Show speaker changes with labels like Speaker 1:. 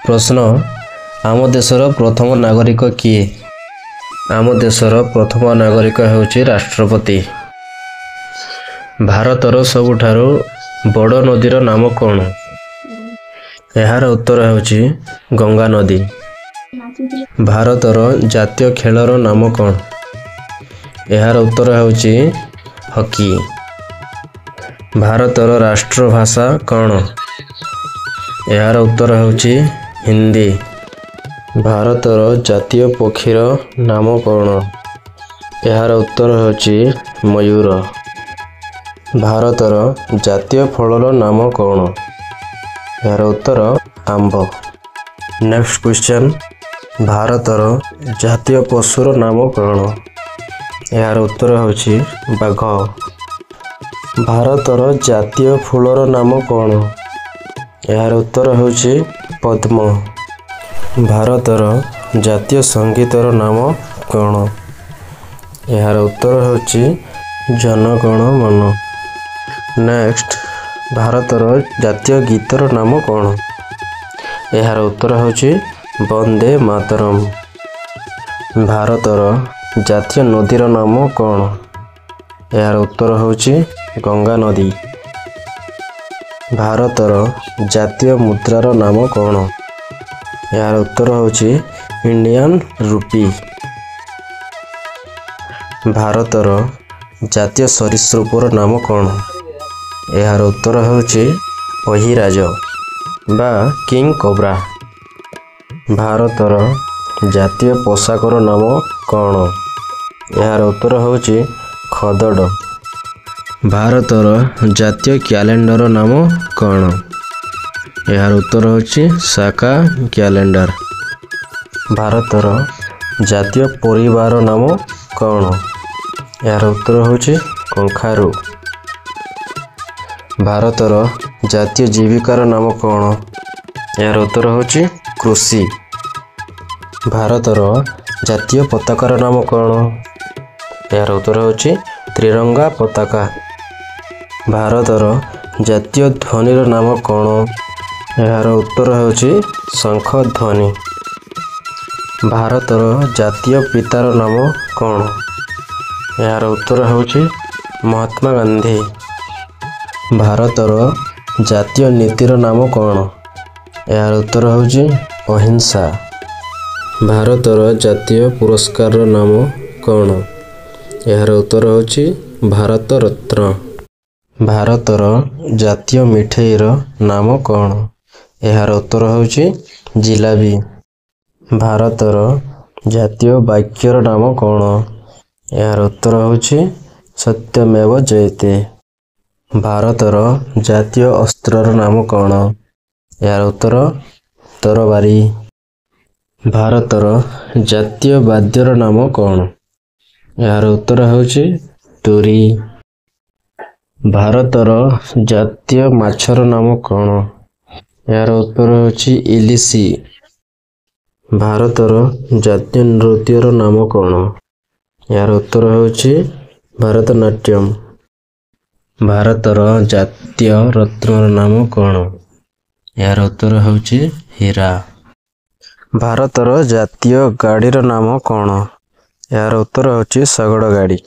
Speaker 1: ପ୍ରଶ୍ନ, ଆମ ଦେଶର ପ୍ରଥମ ନାଗରିକ କିଏ? ଆମ ଦେଶର ପ୍ରଥମ ନାଗରିକ ହେଉଛି ରାଷ୍ଟ୍ରପତି। ଭାରତର ସବୁଠାରୁ ବଡ଼ ନଦୀର ନାମ କ'ଣ? ଏହାର ଉତ୍ତର ହେଉଛି ଗଙ୍ଗା ନଦୀ। ଭାରତର ଜାତୀୟ ଖେଳର ନାମ କ'ଣ? ଏହାର ଉତ୍ତର ହେଉଛି ହକି। ଭାରତର ରାଷ୍ଟ୍ରଭାଷା କ'ଣ? ଏହାର ଉତ୍ତର ହେଉଛି ହିନ୍ଦୀ। ଭାରତର ଜାତୀୟ ପକ୍ଷୀର ନାମ କ'ଣ? ଏହାର ଉତ୍ତର ହେଉଛି ମୟୂର। ଭାରତର ଜାତୀୟ ଫଳର ନାମ କ'ଣ? ଏହାର ଉତ୍ତର ଆମ୍ବ। ନେକ୍ସଟ କ୍ୱେଶ୍ଚନ୍, ଭାରତର ଜାତୀୟ ପଶୁର ନାମ କ'ଣ? ଏହାର ଉତ୍ତର ହେଉଛି ବାଘ। ଭାରତର ଜାତୀୟ ଫୁଲର ନାମ କ'ଣ? ଏହାର ଉତ୍ତର ହେଉଛି ପଦ୍ମ। ଭାରତର ଜାତୀୟ ସଙ୍ଗୀତର ନାମ କ'ଣ? ଏହାର ଉତ୍ତର ହେଉଛି ଜନଗଣ ମନ। ନେକ୍ସଟ, ଭାରତର ଜାତୀୟ ଗୀତର ନାମ କ'ଣ? ଏହାର ଉତ୍ତର ହେଉଛି ବନ୍ଦେ ମାତରମ୍। ଭାରତର ଜାତୀୟ ନଦୀର ନାମ କ'ଣ? ଏହାର ଉତ୍ତର ହେଉଛି ଗଙ୍ଗା ନଦୀ। ଭାରତର ଜାତୀୟ ମୁଦ୍ରାର ନାମ କ'ଣ? ଏହାର ଉତ୍ତର ହେଉଛି ଇଣ୍ଡିଆନ୍ ରୁପି। ଭାରତର ଜାତୀୟ ସରୀସୃପର ନାମ କ'ଣ? ଏହାର ଉତ୍ତର ହେଉଛି ଅହିରାଜ ବା କିଙ୍ଗ କୋବ୍ରା। ଭାରତର ଜାତୀୟ ପୋଷାକର ନାମ କ'ଣ? ଏହାର ଉତ୍ତର ହେଉଛି ଖଦଡ଼। ଭାରତର ଜାତୀୟ କ୍ୟାଲେଣ୍ଡର ନାମ କ'ଣ? ଏହାର ଉତ୍ତର ହେଉଛି ସାକା କ୍ୟାଲେଣ୍ଡର। ଭାରତର ଜାତୀୟ ପରିବାର ନାମ କ'ଣ? ଏହାର ଉତ୍ତର ହେଉଛି କଖାରୁ। ଭାରତର ଜାତୀୟ ଜୀବିକାର ନାମ କ'ଣ? ଏହାର ଉତ୍ତର ହେଉଛି କୃଷି। ଭାରତର ଜାତୀୟ ପତାକାର ନାମ କ'ଣ? ଏହାର ଉତ୍ତର ହେଉଛି ତ୍ରିରଙ୍ଗା ପତାକା। ଭାରତର ଜାତୀୟ ଧ୍ୱନିର ନାମ କ'ଣ? ଏହାର ଉତ୍ତର ହେଉଛି ଶଙ୍ଖ ଧ୍ୱନି। ଭାରତର ଜାତୀୟ ପିତାର ନାମ କ'ଣ? ଏହାର ଉତ୍ତର ହେଉଛି ମହାତ୍ମା ଗାନ୍ଧୀ। ଭାରତର ଜାତୀୟ ନୀତିର ନାମ କ'ଣ? ଏହାର ଉତ୍ତର ହେଉଛି ଅହିଂସା। ଭାରତର ଜାତୀୟ ପୁରସ୍କାରର ନାମ କ'ଣ? ଏହାର ଉତ୍ତର ହେଉଛି ଭାରତ ରତ୍ନ। ଭାରତର ଜାତୀୟ ମିଠେଇର ନାମ କ'ଣ? ଏହାର ଉତ୍ତର ହେଉଛି ଜିଲାପି। ଭାରତର ଜାତୀୟ ବାକ୍ୟର ନାମ କ'ଣ? ଏହାର ଉତ୍ତର ହେଉଛି ସତ୍ୟମେବ ଜୟତେ। ଭାରତର ଜାତୀୟ ଅସ୍ତ୍ରର ନାମ କ'ଣ? ଏହାର ଉତ୍ତର ତରବାରୀ। ଭାରତର ଜାତୀୟ ବାଦ୍ୟର ନାମ କ'ଣ? ଏହାର ଉତ୍ତର ହେଉଛି ତୁରୀ। ଭାରତର ଜାତୀୟ ମାଛର ନାମ କ'ଣ? ଏହାର ଉତ୍ତର ହେଉଛି ଇଲିସି। ଭାରତର ଜାତୀୟ ନୃତ୍ୟର ନାମ କ'ଣ? ଏହାର ଉତ୍ତର ହେଉଛି ଭାରତନାଟ୍ୟମ। ଭାରତର ଜାତୀୟ ରତ୍ନର ନାମ କ'ଣ? ଏହାର ଉତ୍ତର ହେଉଛି ହୀରା। ଭାରତର ଜାତୀୟ ଗାଡ଼ିର ନାମ କ'ଣ? ଏହାର ଉତ୍ତର ହେଉଛି ଶଗଡ଼ ଗାଡ଼ି।